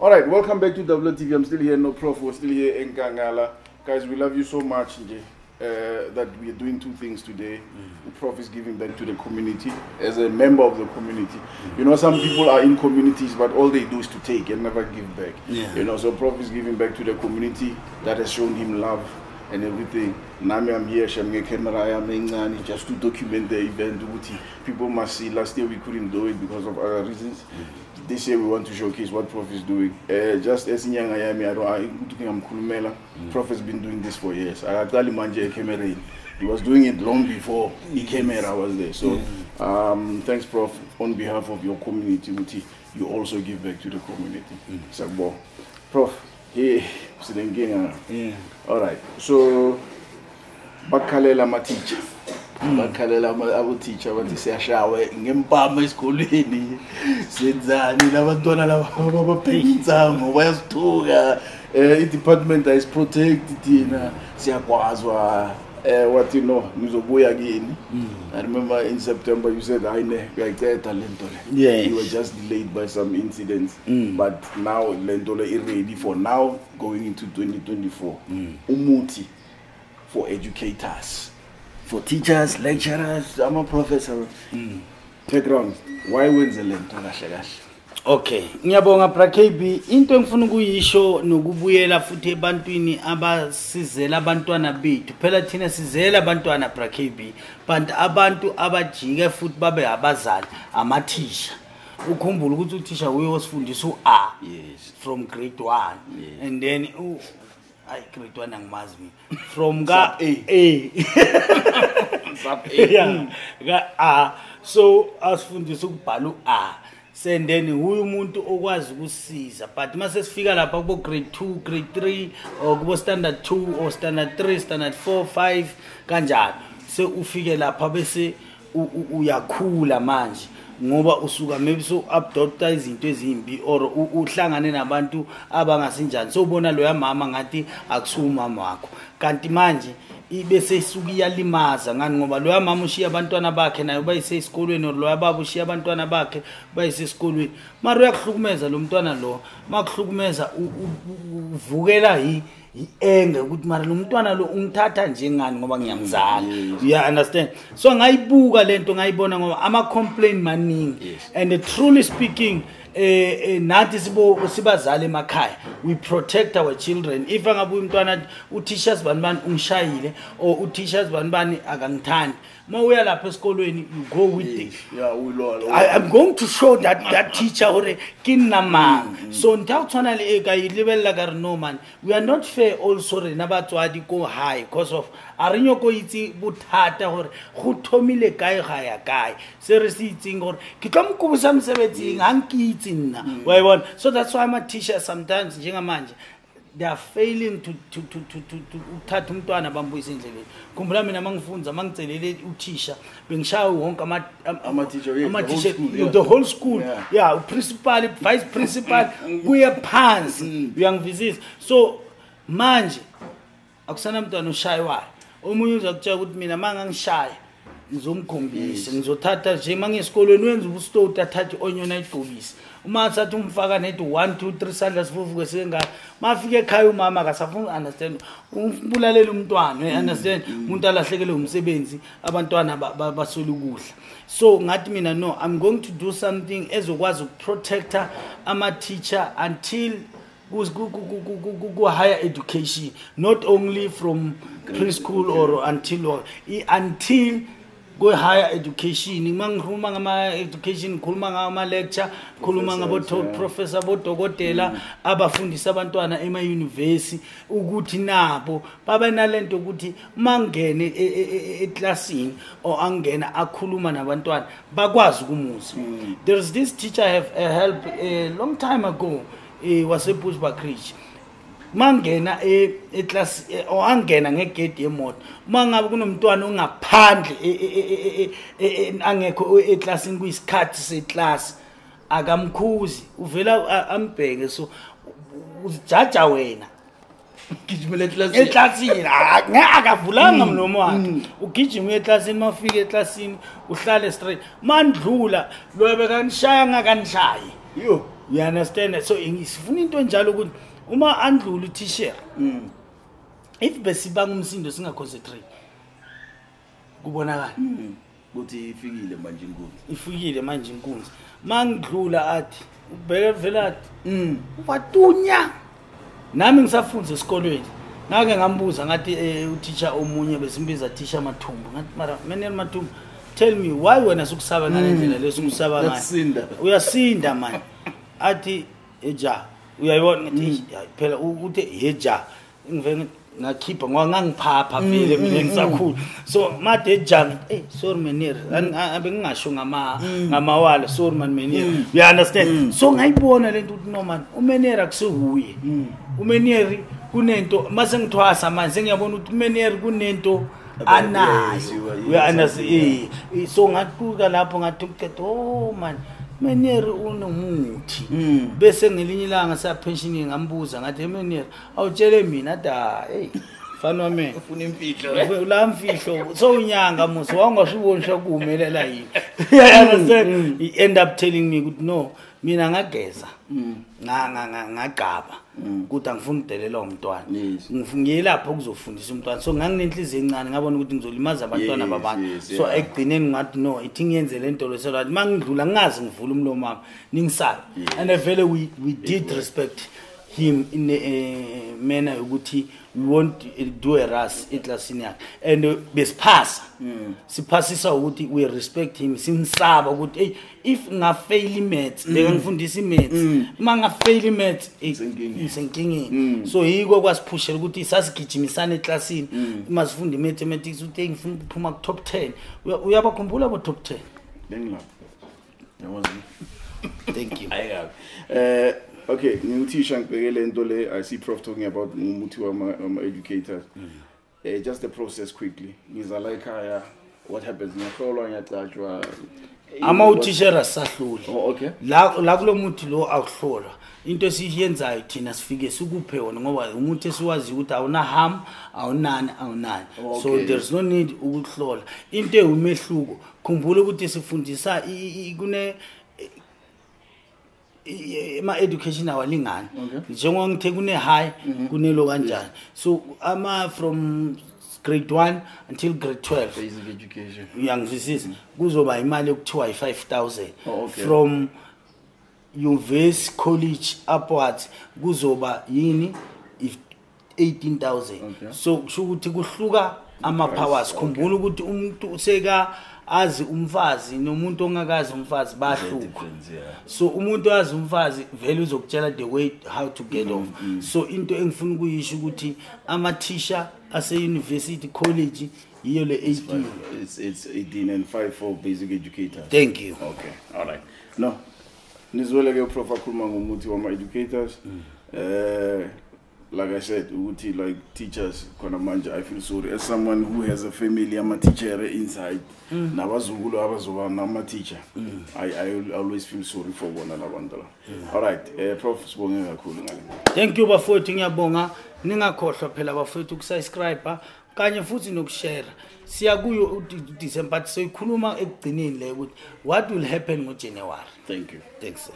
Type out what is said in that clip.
All right, welcome back to WTV. I'm still here, no Prof. We're still here in Nkangala. Guys, we love you so much, nje, that we are doing two things today. The Prof is giving back to the community as a member of the community. You know, some people are in communities, but all they do is to take and never give back. You know, so Prof is giving back to the community that has shown him love and everything. Nami, I'm here, shem camera yami encane, just to document the event. Ukuthi people must see. Last year we couldn't do it because of other reasons. This year we want to showcase what Prof is doing. Just as inyanga yami, I don't, I think I'm khulumela. Prof has been doing this for years. Akaqali manje ecamereni. He was doing it long before the camera was there. So thanks, Prof, on behalf of your community, ukuthi you also give back to the community. Siyakubonga. Prof, hey, sinenkinga. All right. So bakhalela ama-teacher. Bakhalela abo-teacher bathi siyashawa ngempama esikolweni. Senzani labantwana laba babheka insango bayasithuka. I-department ayisiprotect thina siyagwazwa. What you know, ngizobuya kini. I remember in September you said, "Hayi ne, uyayiceda le nto le." You were just delayed by some incidents. But now le nto le i-ready for now going into 2024. Umuthi for educators, for teachers, lecturers, ama professor. Background, why wenze le nto kahle kahle? Okay, ngiyabonga, Bra KB. Into engifuna ukuyisho nokubuyela futhi ebantwini abasizela abantwana bethu. Phela thina sizela abantwana, Bra KB. But abantu abajike futhi babe abazali amathisha. Ukhumbule ukuthi uthisha uye osifundisa u-A from grade 1 and then ay, grade 1 angimazi mina. From ka Sub A. A. Sub A. Yeah, ka A. So asifundisa ukubhala u-A. And then huyu umuntu okwazi ukusiza, but mase sifika lapha kubo grade 2, grade 3 or kubo standard 2 or standard 3, standard 4, 5 kanjalo, se ufike lapha bese uyakhula manje ngoba usuka maybe so adopta izinto ezimbi or uhlangane nabantu abangasinjani, so ubona loya mama ngathi akusuka umama wakho, kanti manje ibese isuka iyalimaza. Ngani? Ngoba loya mama ushiya abantwana bakhe naye bayise esikolweni, or loya baba ushiya abantwana bakhe bayise esikolweni, mara uyakuhlukumeza lo mntwana lo. Makuhlukumeza uvukela i-anger ukuthi mara lo mntwana lo ungithatha njengani ngoba ngiyamzala. You understand? So ngayibuka lento, ngayibona ngoba ama-complaint maningi. And truly speaking, nathi sibo sibazali emakhaya, we protect our children. If angabuya umntwana, uthisha sibani bani ungishayile or uthisha sibani bani akangithandi, uma uya lapha esikolweni you go with it. Yeah, ulwa. I'm going to show that teacher hore ke nna mang. So ntho ya go tshwana le e ka e lebelela ka re, no man, we are not fair also rena batswadi ko high because of a re nyoko itse bothata gore go thomile kae ga ya kae. Se re se itseng gore ke tlo mo kobosa mosebetsing ga nke itse nna wa e bona. So that's why my teacher sometimes njengamanje they are failing to ukuthatha umntwana bambuyise endleleni. Khumbula mina mangifunza, mangicelele uthisha, bengishaya wonke Ama-teacher, yes, the whole ama-teacher, school, yeah. The whole school. Yeah, principal, vice principal, kuye phansi, uyangivisisa? So manje akusana mntwana oshaywayo. Omunye uzakutshela ukuthi mina mangangishaya ngizomkhombisa, ngizothatha nje mangesikolweni wenza ubustoti, athathe i-onion ayigqokise, uma athatha umfaka nethi 1 2 3, sandla sivuvuke sengaka. Mafika ekhaya umama akasafuni understand, umbulalela umntwana, you understand? Umuntu alahlekelwe umsebenzi, abantwana baswele ukudla. So ngathi mina, no, I'm going to do something ezokwazi ukuprotecta ama-teacher until ku higher education, not only from preschool or until or until ku higher education. Uma ngikhuluma ngama education, ngikhuluma ngama lecture, ngikhuluma ngabo Professors, yeah. Professor, bodokotela abafundisa abantwana ema university, ukuthi nabo babe nalento ukuthi mangene eklasini or angena akhuluma nabantwana bakwazi ukumuzwa. There's this teacher I have helped a long time ago, wase Bushbuckridge. Mangena eclass or angena ngegate yemoto, mangabe kunomntwana ongaphandle angekho eclassini kuyisikhathi seclass, akamkhuzi, uvela ambheke, so uzijaja wena. Gijimela eklasini. Eklasini ngeke, akavulanga mlomo wakhe, ugijima uye eklasini. Mafika eklasini uhlale straight, mandlula lo bekanishaya ngakanishayi. Yo. You understand? So sifuna into enjalo ukuthi uma andlula uthisha, if besibanga umsindo singaconcentrate, kubonakala ukuthi ifikile manje inkunzi. Ifikile manje inkunzi. Mangidlula athi ubheke vele athi watunya. Nami ngisafunza esikolweni, ngake ngambuza ngathi uthisha omunye besimbiza thisha Mathumbu, ngathi mara Menel Mathumbu, tell me why wena sukusaba ngalendlela lesukusaba ngayo, uyasinda man. Athi eja, uyayibona ngathi phela uthe eja, ngivele ngakhipha ngoba ngangiphapha vele mina ngisakhula. So made eja, sorry Menel, bengingasho ngamawala, sorry man Menel, you understand? So ngayibona lento ukuthi no man, uMenel akusihuye, uMenel kunento mase ngithwasa manje sengiyabona ukuthi uMenel kunento anayo, you understand? So ngaquka lapho ngathi uqeda, oh man, Menel unomuthi. Bese ngelinye ilanga sa pensioning ngambuza ngathi Menel awutshele mina da, hey mfana wami ufuna imfihlo la mfihlo, so unyanga musi wawungasuboni sokumelela yini? You understand? He end up telling me ukuthi no, mina ngageza ngagqaba ukuthi angifuni ukudelela umntwana, ngiyelapha ukuzofundisa umntwana. So nganginenhliziyo encane, ngabona ukuthi ngizolimaza abantwana babantu. So ekugcineni ngathi no, ithi ngiyenze lento lo, so that mangidlula ngingazi ngivula umlomo wami ningisabe. And vele we did respect him in a manner yokuthi we won't do a rush eklasini yakhe, and besiphasa siphasisa ukuthi we respect him, simsaba ukuthi hey, if ngafail imaths, bekangifundisa imaths, uma ngafail imaths ngisenkingeni. So yiko kwasiphushela ukuthi sasigijimisana eklasini uma sifunda imathematics, uthi ngifuna ukuphuma ku top 10. Uyabakhumbula abo top 10? Bengilapho, yawazi. Thank you. Okay, nginguthisha ngibheke lento le. I see Prof talking about umuthi wama educators. Just the process quickly. Ngizala ekhaya, what happens? Ngiyahlolwa, ngiyacatshwa. Ama uthisha asahluli. Oh, okay. La kulomuthi lo akuhlolwa. Into esiyenzayo thina sifike sikuphe wona ngoba umuntu esiwazi ukuthi awuna harm, awunani, awunani. So there's no need ukuhlola. Into ewumehluko, khumbula ukuthi sifundisa kune ema education awalingani, njengoba ngithe kune high kunelo kanjani. So ama from grade 1 until grade 12 basic education, uyangizwisisa, kuzoba imali okuthiwa i5000. From university college upwards kuzoba yini, if 18,000. So kusho ukuthi kuhluka ama powers. Khumbula ukuthi umuntu useka azi umfazi nomuntu ongakazi umfazi bahluka. So umuntu azi umfazi vele uzokutshela the way how to get off. So into engifuna ukuyisho ukuthi amathisha ase university college yiyo le 18. It's 18 and 5 for basic educators. Thank you. Okay, all right. No, nizwele ke Prof akhuluma ngomuthi wama educators. Like I said, ukuthi like teachers khona manje, I feel sorry as someone who has a family ama teacher inside, nabazukulu abazoba nama teacher. I always feel sorry for bona labantu la. All right, Prof sibonge kakhulu ngale. Thank you bafowethu, ngiyabonga. Ningakhohlwa phela bafowethu ukusubscribe kanye futhi nokushare. Siya kuyo uDecember, soyikhuluma ekugcineni le ukuthi what will happen ngoJanuary. Thank you. Thanks.